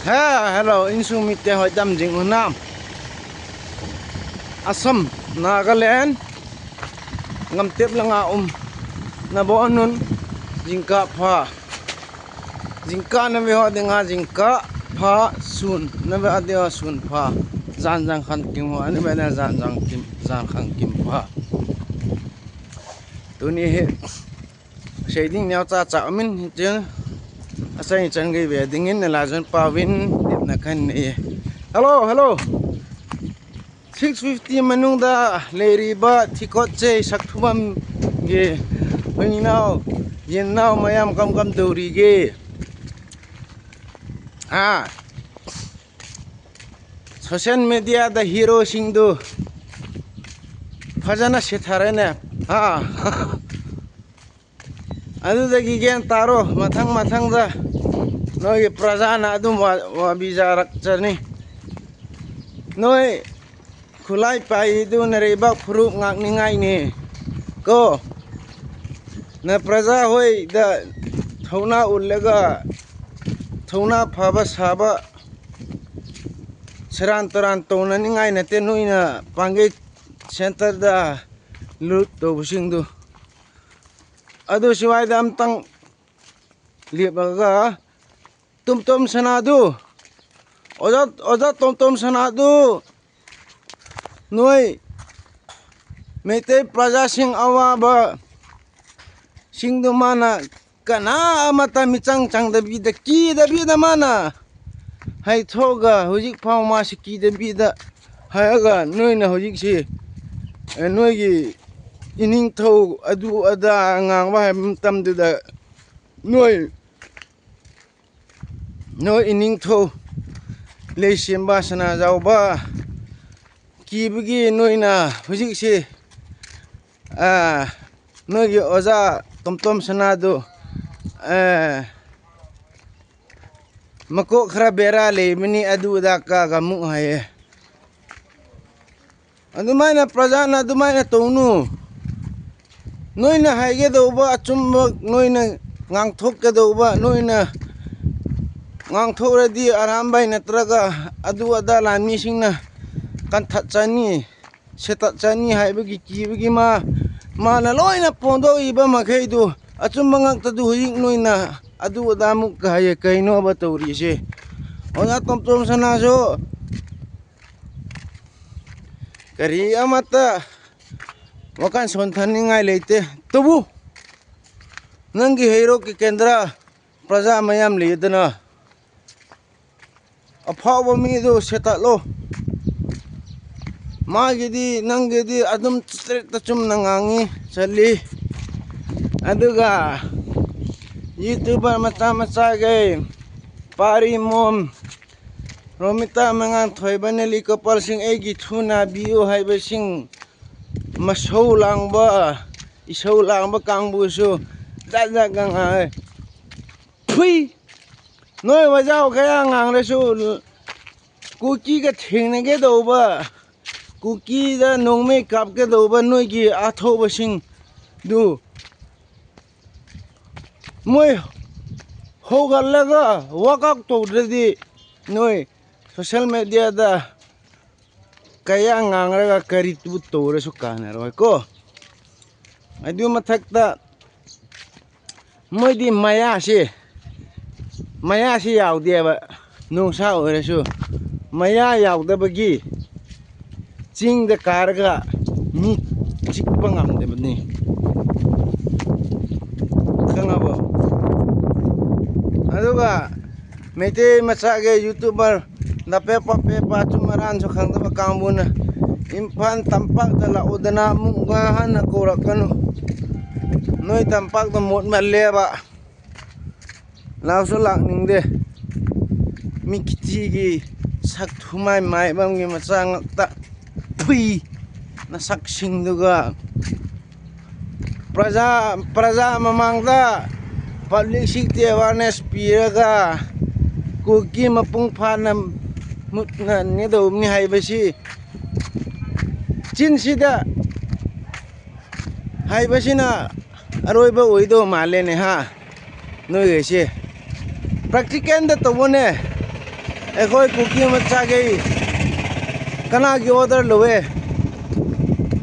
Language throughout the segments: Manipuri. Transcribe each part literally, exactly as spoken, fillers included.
He, hello, insung mitte hoi dam jing unam. Assam, Nagaland, ngamtep langa um. Nabo anun, jingka pha. Jingka nabe ho dinga jingka pha sun. Nabe ade ho sun pha. Jan jang khan kim ho, ane be na jan jang kim, jan khan kim pha. Tuni he. Sei ding neo cha cha min tin. Asai chan gei ve ding in la jan pa win dip na khan e. Hello, hello. Six fifty manung da leiriba thikot che sak thubam ge. Hoinau, yennau mayam kam kam dori ge. Ah. Social media da hero sing du. Phajana se thare ne. Ah. ꯑꯗꯨꯗꯒꯤ ꯒ꯭ꯌꯥꯟ ꯇꯥꯔꯣ, ꯃꯊꯪ ꯃꯊꯪꯗ ꯅꯣꯏꯒꯤ ꯄ꯭ꯔꯖꯥꯅ ꯑꯗꯨꯝ ꯋꯥ-, ꯋꯥꯕꯤꯖꯔꯛꯆꯅꯤ꯫ ꯅꯣꯏ ꯈꯨꯠꯂꯥꯏ ꯄꯥꯏꯔꯤꯗꯨ ꯅꯔꯩꯕꯥꯛ ꯐꯨꯔꯨꯞ ꯉꯥꯛꯅꯤꯡꯉꯥꯏꯅꯤ ꯀꯣ꯫ ꯅ ꯄ꯭ꯔꯖꯥ ꯍꯣꯏꯗ ꯊꯧꯅꯥ ꯎꯠꯂꯒ ꯊꯧꯅꯥ ꯐꯕ ꯁꯥꯕ ꯁꯦꯔꯥꯟ ꯇꯨꯔꯥꯟ ꯇꯧꯅꯅꯤꯡꯉꯥꯏ ꯅꯠꯇꯦ ꯅꯣꯏꯅ ꯄꯥꯡꯒꯩ ꯁꯦꯟꯇꯔꯗ ꯂꯨꯠ ꯇꯧꯕꯁꯤꯡꯗꯨ꯫ ꯑꯗꯨ ꯁ꯭ꯋꯥꯏꯗ ꯑꯝꯇꯪ ꯂꯦꯞꯂꯒ ꯇꯣꯝꯇꯣꯝ ꯁꯅꯥꯗꯨ, ꯑꯣꯖꯥ, ꯑꯣꯖꯥ ꯇꯣꯝꯇꯣꯝ ꯁꯅꯥꯗꯨ, ꯅꯣꯏ ꯃꯩꯇꯩ ꯄ꯭ꯔꯖꯥꯁꯤꯡ ꯑꯋꯥꯕ ꯁꯤꯡꯗꯨ ꯃꯥꯅ ꯀꯅꯥ ꯑꯃꯠꯇ ꯃꯤꯆꯪ ꯆꯪꯗꯕꯤꯗ, ꯀꯤꯗꯕꯤꯗ ꯃꯥꯅ ꯍꯥꯏꯊꯣꯛꯑꯒ ꯍꯧꯖꯤꯛ ꯐꯥꯎ ꯃꯥꯁꯤ ꯀꯤꯗꯕꯤꯗ ꯍꯥꯏꯔꯒ ꯅꯣꯏꯅ ꯍꯧꯖꯤꯛꯁꯤ, ꯑꯦ, ꯅꯣꯏꯒꯤ ꯏꯅꯤꯡꯊꯧ ꯑꯗꯨ ꯑꯗꯥ ꯉꯥꯡꯕ ꯍꯥꯏꯕ ꯃꯇꯝꯗꯨꯗ ꯅꯣꯏ, ꯅꯣꯏ ꯏꯅꯤꯡꯊꯧ ꯂꯩꯁꯦꯝꯕ ꯁꯅꯥꯖꯥꯎꯕ ꯀꯤꯕꯒꯤ ꯅꯣꯏꯅ ꯍꯧꯖꯤꯛꯁꯤ, ꯑꯥ, ꯅꯣꯏꯒꯤ ꯑꯣꯖꯥ ꯇꯣꯝꯇꯣꯝ ꯁꯅꯥꯗꯨ, ꯑꯥ, ꯃꯀꯣꯛ ꯈꯔ ꯕꯦꯔꯥ ꯂꯩꯕꯅꯤ ꯑꯗꯨ ꯑꯗꯥ ꯀꯥꯒ ꯑꯃꯨꯛ ꯍꯥꯏꯌꯦ꯫ ꯑꯗꯨꯃꯥꯏꯅ ꯄ꯭ꯔꯖꯥꯅ ꯑꯗꯨꯃꯥꯏꯅ ꯇꯧꯅꯨ꯫ ꯅꯣꯏꯅ ꯍꯥꯏꯒꯗꯧꯕ ꯑꯆꯨꯝꯕ, ꯅꯣꯏꯅ ꯉꯥꯡꯊꯣꯛꯀꯗꯧꯕ, ꯅꯣꯏꯅ ꯉꯥꯡꯊꯣꯛꯂꯗꯤ ꯑꯔꯥꯝꯕꯥꯏ ꯅꯠꯇ꯭ꯔꯒ ꯑꯗꯨ ꯑꯗꯥ ꯂꯥꯟꯃꯤꯁꯤꯡꯅ ꯀꯟꯊꯠꯆꯅꯤ, ꯁꯦꯠꯇꯠꯆꯅꯤ ꯍꯥꯏꯕꯒꯤ ꯀꯤꯕꯒꯤ ꯃꯥ, ꯃꯥꯅ ꯂꯣꯏꯅ ꯐꯣꯡꯗꯣꯛꯏꯕ ꯃꯈꯩꯗꯨ ꯑꯆꯨꯝꯕ ꯉꯥꯛꯇꯗꯨ ꯍꯧꯖꯤꯛ ꯅꯣꯏꯅ ꯑꯗꯨ ꯑꯗꯥꯃꯨꯛ ꯍꯥꯏꯌꯦ꯫ ꯀꯩꯅꯣꯕ ꯇꯧꯔꯤꯁꯦ? ꯑꯣꯖꯥ ꯇꯣꯝꯆꯣꯝ ꯁꯅꯥꯁꯨ ꯀꯔꯤ ꯑꯃꯠꯇ ꯋꯥꯈꯜ ꯁꯣꯟꯊꯅꯤꯡꯉꯥꯏ ꯂꯩꯇꯦ꯫ ꯇꯧꯕꯨ, ꯅꯪꯒꯤ ꯍꯩꯔꯣꯛꯀꯤ ꯀꯦꯟꯗ꯭ꯔ ꯄ꯭ꯔꯖꯥ ꯃꯌꯥꯝ ꯂꯩꯗꯅ, ꯑꯐꯥꯎꯕ ꯃꯤꯗꯨ ꯁꯦꯠꯇꯠꯂꯣ꯫ ꯃꯥꯒꯤꯗꯤ, ꯅꯪꯒꯤꯗꯤ ꯑꯗꯨꯝ ꯏꯁꯇ꯭ꯔꯤꯛꯇ ꯆꯨꯝꯅ ꯉꯥꯡꯉꯤ ꯆꯠꯂꯤ꯫ ꯑꯗꯨꯒ ꯌꯨꯇ꯭ꯌꯨꯕꯔ ꯃꯆꯥ ꯃꯆꯥꯈꯩ, ꯄꯥꯔꯤ ꯃꯣꯝ, ꯔꯣꯃꯤꯇꯥ, ꯃꯉꯥꯟ ꯊꯣꯏꯕ, ꯅꯦꯂꯤ ꯀꯣꯄꯜꯁꯤꯡ, ꯑꯩꯒꯤ ꯊꯨꯅꯥꯕꯤꯌꯨ ꯍꯥꯏꯕꯁꯤꯡ, ꯃꯁꯧ ꯂꯥꯡꯕ, ꯏꯁꯧ ꯂꯥꯡꯕ ꯀꯥꯡꯕꯨꯁꯨ ꯖꯥꯠ ꯖꯥꯠ ꯉꯥꯡꯉꯛꯑꯦ꯫ ꯐꯨꯏ! ꯅꯣꯏ ꯋꯥꯖꯥꯎ ꯀꯌꯥ ꯉꯥꯡꯂꯁꯨ, ꯀꯨꯀꯤꯒ ꯊꯦꯡꯅꯒꯦ ꯇꯧꯕ, ꯀꯨꯀꯤꯗ ꯅꯣꯡꯃꯩ ꯀꯥꯞꯀꯦ ꯇꯧꯕ ꯅꯣꯏꯒꯤ ꯑꯊꯧꯕꯁꯤꯡꯗꯨ ꯃꯣꯏ ꯍꯧꯒꯠꯂꯒ ꯋꯥꯛꯑꯥꯎꯠ ꯇꯧꯗ꯭ꯔꯗꯤ ꯅꯣꯏ ꯁꯣꯁꯦꯜ ꯃꯦꯗꯤꯌꯥꯗ ꯀꯌꯥ ꯉꯥꯡꯂꯒ ꯀꯔꯤ ꯇꯧꯔꯁꯨ ꯀꯥꯟꯅꯔꯣꯏꯀꯣ꯫ ꯑꯗꯨ ꯃꯊꯛꯇ ꯃꯣꯏꯗꯤ ꯃꯌꯥꯁꯦ, ꯃꯌꯥꯁꯤ ꯌꯥꯎꯗꯦꯕ, ꯅꯣꯡꯁꯥ ꯑꯣꯏꯔꯁꯨ ꯃꯌꯥ ꯌꯥꯎꯗꯕꯒꯤ ꯆꯤꯡꯗ ꯀꯥꯔꯒ ꯃꯤ ꯆꯤꯛꯄ ꯉꯝꯗꯕꯅꯤ꯫ ꯈꯪꯉꯕꯣ? ꯑꯗꯨꯒ ꯃꯩꯇꯩ ꯃꯆꯥꯒꯤ ꯌꯨꯇ꯭ꯌꯨꯕꯔ ꯅꯄꯦꯄ ꯄꯦꯄ ꯑꯆꯨꯝ ꯑꯔꯥꯟꯁꯨ ꯈꯪꯗꯕ ꯀꯥꯡꯕꯨꯅ ꯏꯝꯐꯥꯜ ꯇꯝꯄꯥꯛꯇ ꯂꯥꯛꯎꯗꯅ ꯑꯃꯨꯛ ꯍꯟꯅ ꯀꯧꯔꯛꯀꯅꯨ꯫ ꯅꯣꯏ ꯇꯝꯄꯥꯛꯇ ꯃꯣꯠꯃꯜꯂꯦꯕ꯫ ꯂꯥꯛꯁꯨ ꯂꯥꯛꯅꯤꯡꯗꯦ꯫ ꯃꯤꯈꯤꯊꯤꯒꯤ ꯁꯛ ꯊꯨꯃꯥꯏ ꯃꯥꯏꯕꯝꯒꯤ ꯃꯆꯥ ꯉꯥꯛꯇ꯫ ꯐꯨꯏ! ꯅꯁꯛꯁꯤꯡꯗꯨꯒ ꯄ꯭ꯔꯖꯥ, ꯄ꯭ꯔꯖꯥ ꯃꯃꯥꯡꯗ ꯄꯕ꯭ꯂꯤꯛꯁꯤꯇꯤ ꯑꯦꯋꯥꯔꯅꯦꯁ ꯄꯤꯔꯒ ꯀꯨꯀꯤ ꯃꯄꯨꯡ ꯐꯥꯅ ꯃꯨꯠꯍꯟꯒꯗꯧꯕꯅꯤ ꯍꯥꯏꯕꯁꯤ ꯆꯤꯟꯁꯤꯗ ꯍꯥꯏꯕꯁꯤꯅ ꯑꯔꯣꯏꯕ ꯑꯣꯏꯗꯧ ꯃꯥꯜꯂꯦꯅꯦ ꯍꯥ, ꯅꯣꯏꯈꯩꯁꯦ꯫ ꯄ꯭ꯔꯦꯛꯇꯤꯀꯦꯜꯗ ꯇꯧꯕꯅꯦ꯫ ꯑꯩꯈꯣꯏ ꯀꯨꯀꯤ ꯃꯆꯥꯈꯩ ꯀꯅꯥꯒꯤ ꯑꯣꯔꯗꯔ ꯂꯧꯋꯦ?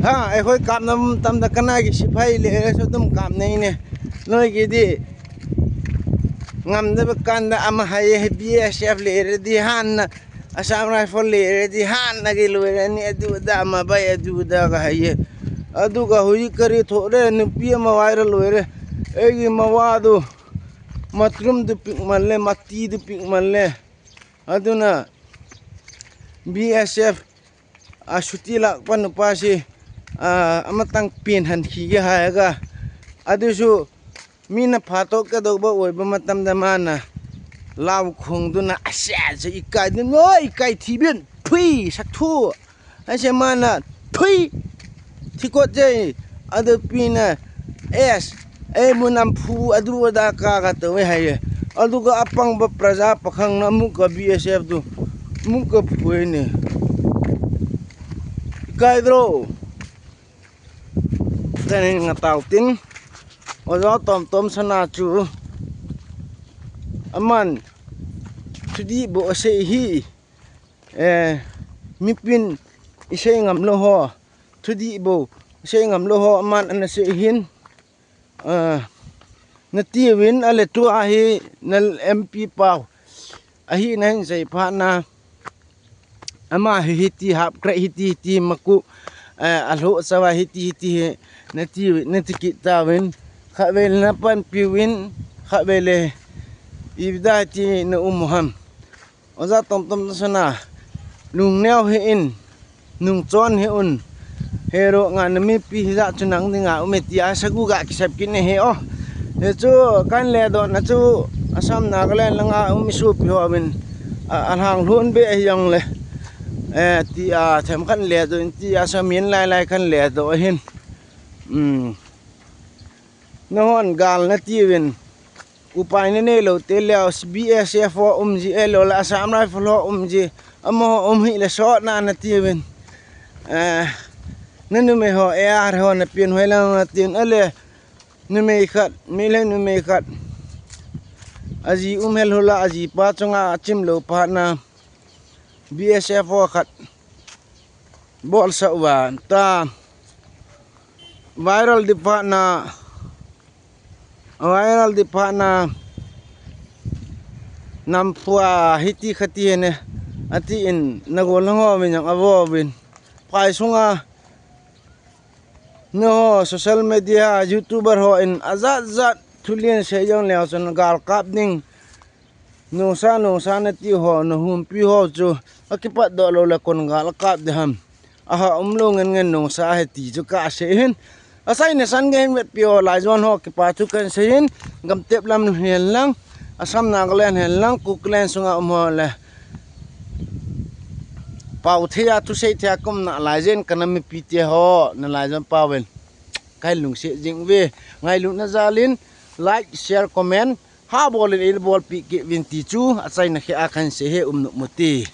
ꯍꯥ, ꯑꯩꯈꯣꯏ ꯀꯥꯞꯅꯕ ꯃꯇꯝꯗ ꯀꯅꯥꯒꯤ ꯁꯤꯐꯥꯏ ꯂꯩꯔꯁꯨ ꯑꯗꯨꯝ ꯀꯥꯞꯅꯩꯅꯦ꯫ ꯅꯣꯏꯒꯤꯗꯤ ꯉꯝꯗꯕ ꯀꯥꯟꯗ ꯑꯃ ꯍꯥꯏꯌꯦ, ꯕꯤ ꯑꯦꯁ ꯑꯦꯐ ꯂꯩꯔꯗꯤ ꯍꯥꯟꯅ, ꯑꯁꯥꯝ ꯔꯥꯏꯐꯜ ꯂꯩꯔꯗꯤ ꯍꯥꯟꯅꯒꯤ ꯂꯣꯏꯔꯅꯤ, ꯑꯗꯨ ꯑꯗꯥ ꯑꯃ ꯚꯥꯏ, ꯑꯗꯨ ꯑꯗꯥꯒ ꯍꯥꯏꯌꯦ꯫ ꯑꯗꯨꯒ ꯍꯧꯖꯤꯛ ꯀꯔꯤ ꯊꯣꯛꯂꯦ? ꯅꯨꯄꯤ ꯑꯃ ꯋꯥꯏꯔ ꯂꯣꯏꯔꯦ꯫ ꯑꯩꯒꯤ ꯃꯋꯥꯗꯨ ꯃꯇ꯭ꯔꯨꯝꯗꯨ ꯄꯤꯛꯃꯜꯂꯦ, ꯃꯇꯤꯗꯨ ꯄꯤꯛꯃꯜꯂꯦ꯫ ꯑꯗꯨꯅ ꯕꯤ ꯑꯦꯁ ꯑꯦꯐ, ꯑ, ꯁꯨꯇꯤ ꯂꯥꯛꯄ ꯅꯨꯄꯥꯁꯤ, ꯑ, ꯑꯃꯇꯪ ꯄꯦꯟꯍꯟꯈꯤꯒꯦ ꯍꯥꯏꯔꯒ, ꯑꯗꯨꯁꯨ ꯃꯤꯅ ꯐꯥꯠꯇꯣꯛꯀꯗꯧꯕ ꯑꯣꯏꯕ ꯃꯇꯝꯗ ꯃꯥꯅ ꯂꯥꯎ ꯈꯣꯡꯗꯨꯅ, "ꯑꯁꯦ, ꯏꯀꯥꯏꯗꯨꯅ, ꯅꯣꯏ ꯏꯀꯥꯏ ꯊꯤꯕꯤ, ꯐꯨꯏ, ꯁꯛꯊꯨ" ꯍꯥꯏꯁꯦ ꯃꯥꯅ, "ꯊꯨꯏ, ꯊꯤꯀꯣꯠꯆꯩ"꯫ ꯑꯗꯨ ꯄꯤꯅ, "ꯑꯦꯁ, ꯑꯩꯕꯨ ꯅꯝꯐꯨ ꯑꯗꯨ ꯑꯗꯥ ꯀꯥꯒ ꯇꯧꯋꯦ" ꯍꯥꯏꯌꯦ꯫ ꯑꯗꯨꯒ ꯑꯄꯪꯕ ꯄ꯭ꯔꯖꯥ ꯄꯥꯈꯪꯅ ꯑꯃꯨꯛꯀ ꯕꯤ ꯑꯦꯁ ꯑꯦꯐꯇꯨ ꯑꯃꯨꯛꯀ ꯐꯨꯏꯅꯦ꯫ ꯏꯀꯥꯏꯗ꯭ꯔꯣ? ꯇꯅꯤꯡ ꯉꯇꯥꯎ ꯇꯤꯟ, ꯑꯣꯖꯥ ꯇꯣꯝ ꯇꯣꯝ ꯁꯅꯥꯆꯨ, ꯑꯃꯟ ꯊꯨꯗꯤꯕꯨ ꯑꯁꯦ ꯍꯤ, ꯑꯦ, ꯃꯤꯄꯤꯟ ꯏꯁꯩ ꯉꯝꯂꯣ ꯍꯣ, ꯊꯨꯗꯤꯕꯨ ꯏꯁꯩ ꯉꯝꯂꯣ ꯍꯣ, ꯑꯃꯟ ꯑꯅꯁꯦ ꯍꯤꯟ, ꯑ, ꯅꯇꯤ ꯋꯤꯟ ꯑꯂꯦ ꯇꯨ ꯑꯍꯤ ꯅꯜ ꯑꯦꯝ ꯄꯤ ꯄꯥꯎ, ꯑꯍꯤ ꯅꯍꯟ ꯁꯩ ꯐꯥꯅ, ꯑꯃ ꯍꯤ ꯍꯤꯇꯤ ꯍꯥꯞꯈ꯭ꯔꯦ, ꯍꯤꯇꯤ ꯍꯤꯇꯤ ꯃꯀꯨ, ꯑ, ꯑꯂꯨ ꯑꯆꯧꯕ ꯍꯤꯇꯤ ꯍꯤꯇꯤ ꯍꯤ, ꯅꯇꯤ ꯅꯇꯤ ꯀꯤꯇꯥ ꯋꯤꯟ, ꯈꯥꯕꯦꯜ ꯅꯄꯟ ꯄꯤ ꯋꯤꯟ, ꯈꯥꯕꯦꯜ ꯂꯦ, ꯏꯕꯗꯥ ꯍꯤꯇꯤ ꯅ ꯎꯃꯨꯍꯝ꯫ ꯑꯣꯖꯥ ꯇꯣꯝ ꯇꯣꯝ ꯇꯁꯅ, ꯂꯨꯡꯅꯦꯎ ꯍꯤ ꯏꯟ, ꯅꯨꯡꯆꯣꯟ ꯍꯦ ꯎꯟ꯫ ꯍꯦꯔꯣ ꯉꯥ ꯅꯨꯃꯤꯠ ꯄꯤ ꯍꯤꯗꯥꯛ ꯆꯨ ꯅꯪꯗꯤ ꯉꯥ ꯎꯃꯦ ꯇꯤ ꯑꯥ ꯁꯒꯨ ꯒꯥ ꯀꯤꯁꯞ ꯀꯤꯅꯦ ꯍꯦ ꯑꯣ꯫ ꯍꯦ ꯆꯨ ꯀꯟ ꯂꯦ ꯗꯣ ꯅ ꯆꯨ ꯑꯁꯥꯝ ꯅꯥꯒꯥꯂꯦꯟ ꯂ ꯉꯥ ꯎꯃꯤ ꯁꯨ ꯄꯤ ꯍꯣ ꯕꯤꯟ꯫ ꯑ, ꯑꯜꯍꯥꯡ ꯂꯣꯟ ꯕꯦ ꯑꯍꯤ ꯌꯣꯡ ꯂꯦ꯫ ꯑꯦ, ꯇꯤ ꯑꯥ ꯊꯦꯝ ꯀꯟ ꯂꯦ ꯗꯣ ꯇꯤ ꯑꯥ ꯁꯥ ꯃꯤꯟ ꯂꯥꯏ ꯂꯥꯏ ꯀꯟ ꯂꯦ ꯗꯣ ꯑꯍꯤꯟ꯫ ꯎꯝ꯫ ꯅꯍꯣꯟ ꯒꯥꯜ ꯅ ꯇꯤ ꯋꯤꯟ꯫ ꯎꯄꯥꯏꯅ ꯅꯦ ꯂꯣ ꯇꯦ ꯂꯦ ꯕꯤ ꯑꯦꯁ ꯑꯦꯐ ꯍꯣ ꯎꯝꯖꯤ ꯑꯦ ꯂꯣ ꯂ ꯑꯁꯥꯝ ꯔꯥꯏꯐꯜ ꯍꯣ ꯎꯝꯖꯤ꯫ ꯑꯃ ꯍꯣ ꯎꯝ ꯍꯤ ꯂꯦ ꯁꯣꯠ ꯅ ꯅ ꯇꯤ ꯋꯤꯟ꯫ ꯑꯦ, ꯅ ꯅꯨꯃꯦ ꯍꯣ ꯑꯦ ꯑꯥꯔ ꯍꯣ ꯅ ꯄꯤꯟ ꯍꯣꯏ ꯂ ꯅ ꯇꯤꯟ ꯑꯂꯦ꯫ ꯅꯨꯃꯦ ꯈꯠ, ꯃꯤ ꯂꯦ ꯅꯨꯃꯦ ꯈꯠ꯫ Aji um hel hula aji pa chunga achim lo phatna B S F ho khat bolsa uva ta viral di phatna, viral di phatna namphua hiti khati hene ati in nagol hango min jong avo vin phai sunga no social media YouTuber ho in ajat jat thulen se jong leo chun gal kap ding. Nungsa, nungsa nati ho, nahumpi ho chu akipat doh lou le kon gal kap de ham. Aha umlou ngen ngen nungsa he ti chu kase hin. Asai ne san nge hin vetpi ho laijon ho kipa chu kan se hin. Gamtep lam hen lang, Assam Nagaland hen lang, Kuki len sunga um ho le pau thei a thusei thei a kumna laijen kana mipi te ho, nalaijon pauvin kahin lungset jing uve. Ngailutna jalin like, share, comment ha bolin eibolpi kit uvin ti chu achaina kheh a kahin sei e, umnop mo ti.